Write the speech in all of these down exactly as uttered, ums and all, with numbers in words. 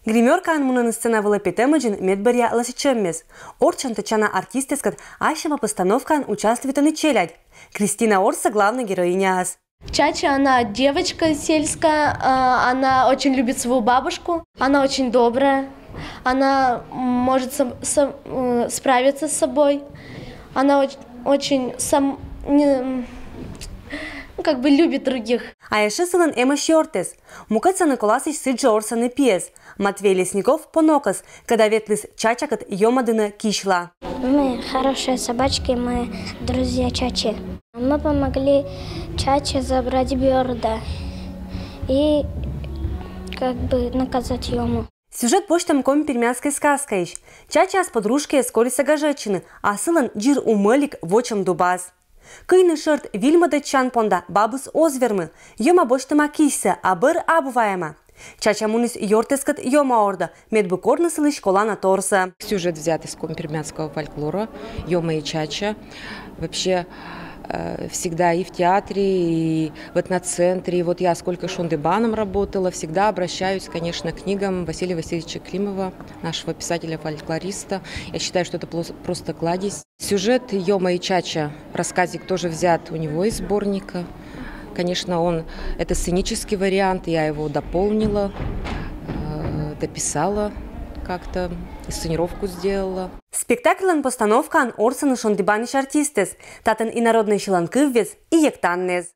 Гримёркаын мунӧны сцена вылӧ петӧмӧдзын медбӧръя лӧсьӧдчӧммес. Орччӧн тӧдчана артистъяскӧд, ас сяма постановкаын участвуйтӧны челядь. Кристина Орса главнӧй героиняыс. Чача, она девочка сельская, а, она очень любит свою бабушку, она очень добрая, она может сам- сам- э, справиться с собой, она оч- очень сам- не- м, ну, как бы любит других. А ещӧ сылӧн эмӧсь ёртыс. Мукӧд санысь классысь сідзжӧ орсӧны пиэс. Матвей Лесников понокӧс, кӧда ветліс чачакӧд ёмадінӧ кисьла. Мы хорошие собачки, мы друзья Чачи. Мы помогли Чаче забрать Бёрда и как бы наказать Ёму. Сюжет босьтӧм коми-пермяцкӧй сказкаысь. Чачаыс подружкиӧс колисӧ гажӧдчыны, а сылӧн дзир у мӧлик вочӧм дубас. Кыйны шӧрт вильмӧдӧдчан понда бабыс оз вермы, Ёма босьтӧма кисьсӧ, а бӧр абу вайӧма. Чача муніс ёртыскӧд Ёма ордӧ, медбӧ корны сылысь колана торсӧ. Сюжет взят из коми-пермяцкого фольклора. Ёма и Чача вообще э, всегда и в театре, и в этноцентре. И вот я сколько шондыбаном работала, всегда обращаюсь, конечно, к книгам Василия Васильевича Климова, нашего писателя-фольклориста. Я считаю, что это плос- просто кладезь. Сюжет Ёма и Чача, рассказик, тоже взят у него из сборника. Конечно, он это сценический вариант, я его дополнила, э, дописала как-то, сценировку сделала. Спектакльлӧн постановкаын орсӧны шондыбанысь артистъяс, татӧн и народнӧй сьыланкывъяс, и йӧктанныс.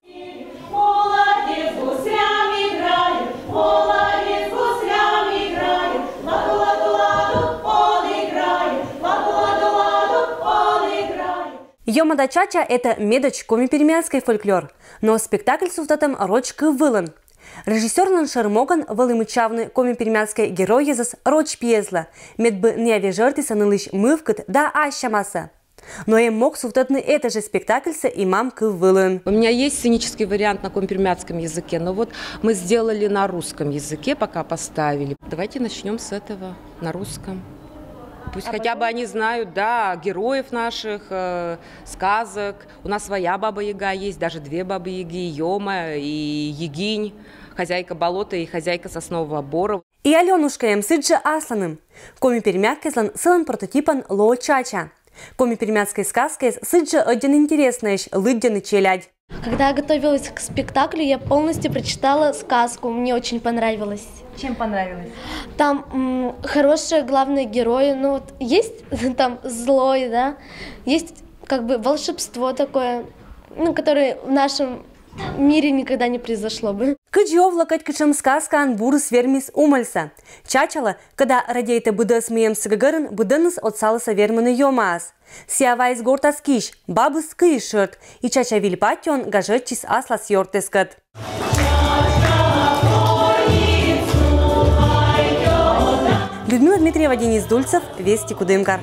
Ёма да Чача — это медодз коми-пермяцкӧй фольклор, но спектакль сувтӧдтӧм роч кыв вылын. Режиссёрлӧн шӧр могӧн вӧлі мыччавны коми-пермяцкӧй геройясӧс роч пиэзлы, медбӧ найӧ вежӧртісӧ нылысь мывкыд да ас сямасӧ. Но эм мог сувтӧдны этӧ жӧ спектакльсӧ и мам кыв вылын. У меня есть сценический вариант на коми-пермяцком языке, но вот мы сделали на русском языке, пока поставили. Давайте начнём с этого, на русском. Пусть хотя бы они знают, да, героев наших, э, сказок. У нас своя Баба Яга есть, даже две Бабы Яги, Ёма и Егинь, хозяйка болота и хозяйка соснового бора. И Алёнушка эм сідзжӧ асланым. Коми-пермякӧйяслӧн сылӧн прототипӧн лоӧ Чача. Коми-пермяцкӧй сказкаяс сідзжӧ ӧддьӧн интереснӧйӧсь, лыддьӧны челядь. Когда я готовилась к спектаклю, я полностью прочитала сказку. Мне очень понравилось. Чем понравилось? Там, м, хорошие главные герои. Ну вот есть там злой, да? Есть как бы волшебство такое, ну, которое в нашем мире никогда не произошло бы. Кыдзи овлӧ, кӧть кутшӧм сказкаын бурыс вермис умӧльсӧ. Чачалы, кӧда радейтӧ быдӧс, мый эмсӧ гӧгӧрын, быдӧныс отсалісӧ вермыны Ёмаӧс. Сійӧ вайис гортас кись, бабыс кыис шӧрт, и Чача виль патьыӧн гажӧдчис аслас ёртыскӧд. Людмила Дмитриева, Денис Дульцев, Вести, Кудымкар.